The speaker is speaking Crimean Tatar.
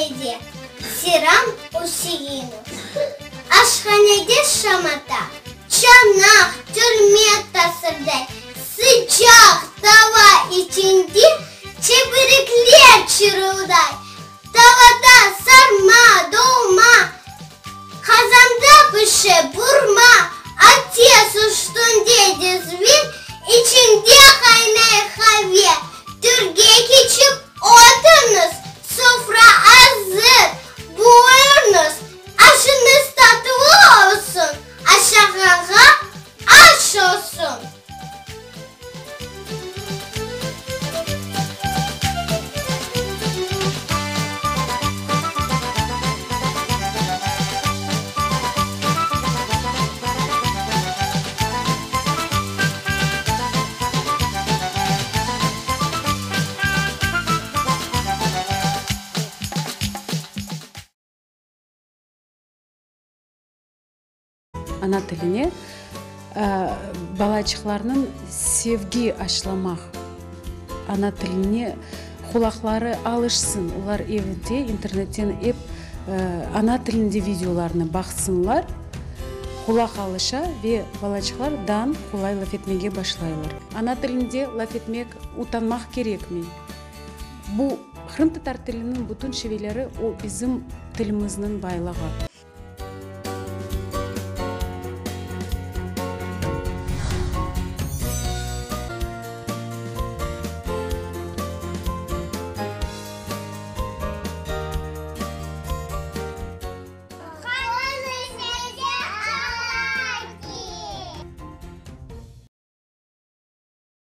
Aşhanede, Siran Üseinov. Aşhanede şamata, çanaq, çölmek tasırday, sıcaq tava içinde çibrikler çırılday, tavada sarma, dolma, qazanda pişe burma, ateş üstünde cezve, içinde qaynay qave, törge keçip oturıñız, sofra azır, buyurıñız, aşıñız tatlı olsun, aşağanğa aş olsun. Ana tiline balaçıqlarnıñ sevgi aşlamaq, ana tiline qulaqları alışsın, olar evde internetten ep ana tilinde videolarnı baqsınlar, qulaq alışa ve balaçıqlar dan qolay laf etmege başlaylar. Ana tilinde laf etmek utanmaq kerekmey. Bu qırımtatar tiliniñ bütün şiveleri o bizim tilimizniñ baylığı.